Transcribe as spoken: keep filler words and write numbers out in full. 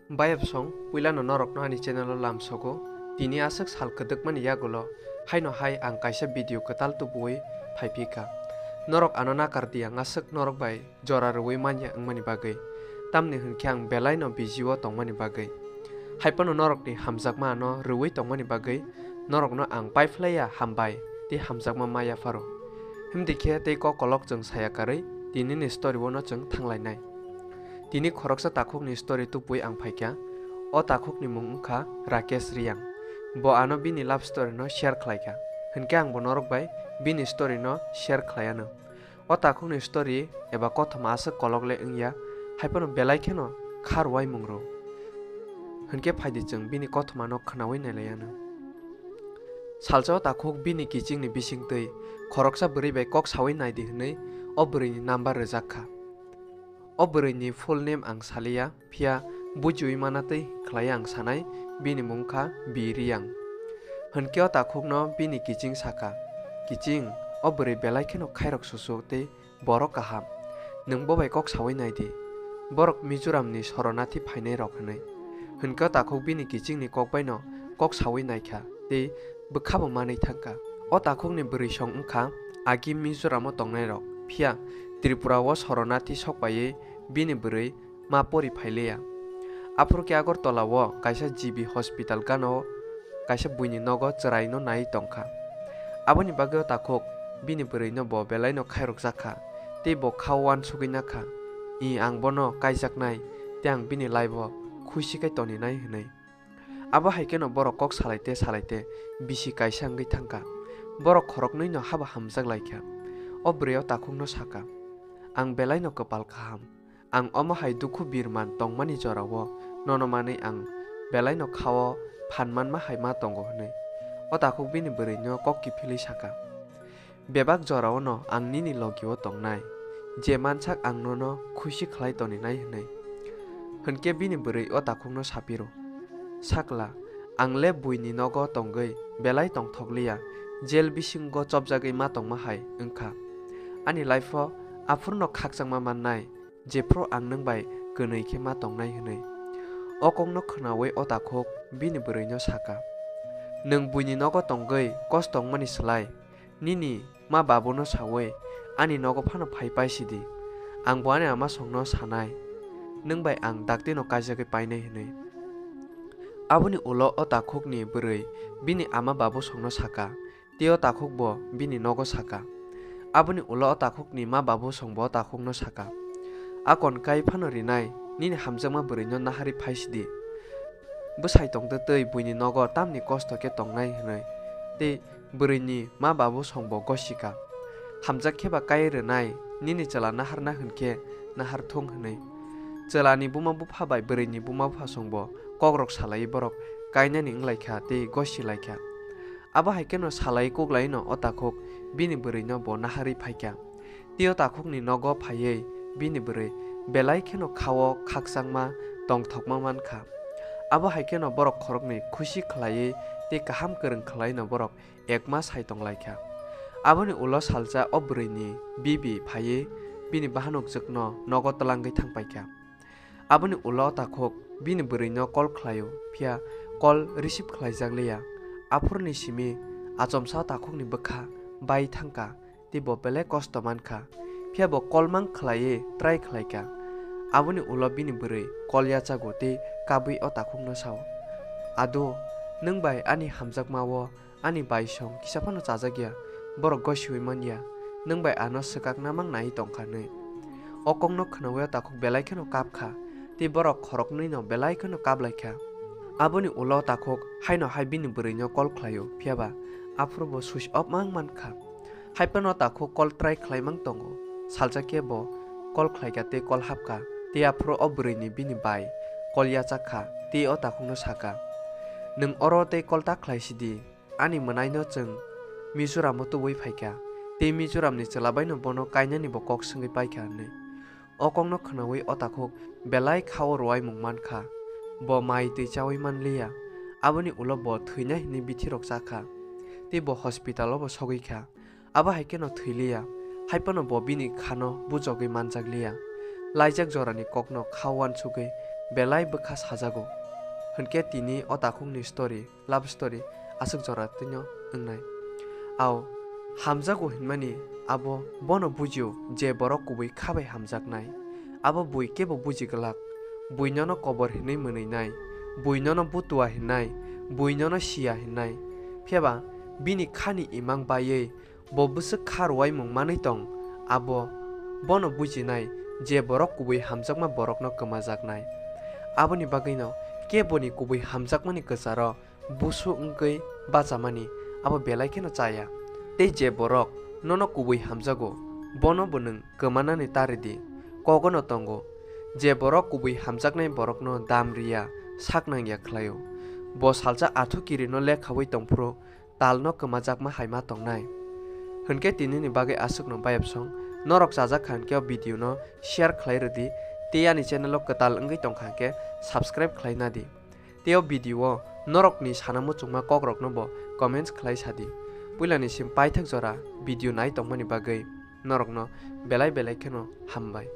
Bayapsong, puilano norokno ani channel o lamsogo. Tini aswk sal kwdwkmani yagulo haino hai ang kaisa video kwtal tubuwi phaiphikha. Norok ano nakar di, ang aswk norok bai jora rwui manya wngmani bagwi, tamni hwnkhe ang belaino busy o tongmani bagwi. Haiphano norokni hamjakma ano rwui tongmani bagwi norokno ang paiphlaiya hambai tei hamjakma ma yapharo. Himdi khe tei kok kolok chwng saya karwi tinini story o no chwng thanglainai. Tini khoroksa takhukni story tubui ang phaikha. O takhukni mung wngkha Rakesh Riyang. Bo ano bini love story no share khlaikha. Hinkhe ang bo norok bai bini story no share khlaianw. O takhukni story eba kothoma aswk kolok le wngya, haiphano belai kheno kha rwai mung rw. Hinkhe phaidi chwng bini kothoma no khwnaui nailaianw. Salsa o takhuk bini kichingni bisingtwi khoroksa bwrwi bai kok saui naidi hwnwi o bwrwini number rwjak kha. O bwrwini full name ang saliya, phiya bujiui manatwi khlai ang sanai, bini mung kha Bi Riyang. Hinkhe o takhukno bini kiching sakha, "Kiching, o bwrwi belai kheno khairok susu tei borok kaham. Nwng bo bai kok saui nai di. Borok Mizoramni soronathi phainai rok," hwnwi. Hinkhe o takhuk bini kichingni kok baino kok saui naikha tei bwkhabo manwi thangkha. O takhukni bwrwi song wngkha agi Mizoramo tongnairok, phiya Tripura o soronathi sokpaiwi bini bwrwi ma pori phailiya. Aphuru khe Agartala o kaisa G B hospital gana o kaisa buini nogo chwraino naiwi tongkha. Aboni bagwi o takhuk bini bwrwino bo belaino khairokjak kha tei bo kha uansugwi nakha, "I, ang bono kaijaknai tei ang bini life o khusi khai toninai," hwnwi. Abo hai kheno borok kok salaite salaite bisi kaisa wngwi thangkha. Borok khoroknwino habo hamjak laikha. O bwrwi o takhukno sakha, "Ang belaino kwpal kaham. Ang omo hai dukhu birman tongmani jorao nono manwi ang belaino kha-o phan manma hai ma tongo," hwnwi. O takhuk bini bwrwino kok kiphilwi sakha, "Bebak jorao no ang nini logi-o tongnai, je mansak ang nono khusi khlai toninai," hwnwi. Hinkhe bini bwrwi o takhukno sapiro, "Sakla, ang le buini nogo tongwi belai tongthokliya, jail bisingo chopjagwi ma tongma hai wngkha. Ani life-o aphurno khakchangma mannai, jephru ang nwng bai kwnwi khe ma tongnai," hwnwi. O kokno khwnaui o takhuk bini bwrwino sakha, "Nwng buini nogo tongwi kosto wngmani slai nini ma babuno saui ani nogo phano phai pai sidi. Ang bo ani ama songno sanai, nwng bai ang daktino kaijagwi painai," hwnwi. Aboni ulo o takhukni bwrwi bini ama babu songno sakha, tei o takhuk bo bini nogo sakha. Aboni ulo o takhukni ma babu song bo o takhukno sakha, "A kon kai phano rinai, nini hamjakma bwrwino naharwi phai sidi. Bwsai tongtwtwi buini nogo tamni kosto khe tongnai," hwnwi. Tei bwrwini ma babu song bo gosikha, "Hamjak khe ba kai rwnai, nini chwla naharna hwn khe nahar thung," hwnwi. Chwlani buma bupha bai bwrwini buma bupha song bo kokrok salaiwi borok kainani wnglaikha tei gosilaikha. Abo hai kheno salai kuklaino o takhuk bini bwrwino bo naharwi phaikha. Tei o takhukni nogo phaiwi bini bwrwi belai kheno kha-o khakchangma tongthokma mankha. Abo hai kheno borok khoroknwi khusi khlaiwi tei kaham kwrwng khlaino borok ekma sai tonglaikha. Aboni ulo salsa o bwrwini bibi phaiwi bini bahanokjwkno nogo twlangwi thangpaikha. Aboni ulo o takhuk bini bwrwino call khlaio, phiya call receive khlaijakliya. Aphuruni simi achomsa o takhukni bwkha bai thangkha, tei bo belai kosto mankha, phiya bo call mang khlaiwi try khlaikha. Aboni ulo bini bwrwi call yachago tei kabwi o takhukno sao, "Ado, nwng bai ani hamjakma-o ani bai song kisa phano chajak ya, borok gosiui man ya, nwng bai ano swkakna mang nai tong kha," hwnwi. O kokno khwnaui o takhuk belai kheno kap kha, tei borok khoroknwino belai kheno kap lai kha. Aboni ulo o takhuk haino hai bini bwrwino call khlaio, phiya ba aphuru bo switch off mang man kha. Hai phano takhuk call try khlai mang tongo. Salsa khe bo call khlai kha tei call hap kha, tei aphuru o bwrwini bini bai call yachak kha, tei o takhukno sa kha, "Nwng oro tei call ta khlai sidi." Ani mwnaino chwng Mizoramo tubui phaikha, tei Mizoramni chwla baino bono kainani bo kok swngwi paikha hwnwi. O kokno khwnaui o takhuk belai kha-o rwai mung mankha, bo mai twi chaui manliya, aboni ulo bo thwina hinwi bithirok chakha, tei bo hospitalo bo sogwi kha. Abo hai kheno thwiliya, hai phano bo bini khano bujogwi manjakliya. Laijak jorani kokno kha uansugwi belai bwkha sajago. Hinkhe tini o takhukni story, love story aswk jora twino wngnai. Ao hamjago hinmani abo bono bujio je borok kubui kha bai hamjaknai. Abo bui kebo buji glak. Bui nono kobor hinwi mwnwi nai, bui nono butua hinnai, bui nono siya hinnai. Phiyaba bini khani imang baiwi bo bwswk kha rwuaimung manwi tong, abo bono bujinai je borok kubui hamjakma borokno kwmajaknai. Aboni bagwino keboni kubui hamjakmani kwcharo busu wngwi bachamani abo belai kheno chaya. Tei je borok nono kubui hamjago, bono bo nwng kwmanani ta rwdi, kogono tongo. Je borok kubui hamjaknai borokno dam riya, sak nangya khlaio. Bo salsa athu kirino lekhaui tongphuru talno kwmajakma hai ma tongnai. Hinkhe tinini bagwi aswkno bayapsong, norok chajak kha hinkhe o video no share khlai rwdi, tei ani channel o kwtal wngwi tongkha hinkhe subscribe khlai nadi. Tei o video o norokni sana muchungma kokrokno bo comments khlai sadi. Puilani sim paithak jora video nai tongmani bagwi norokno belai belai kheno hambai.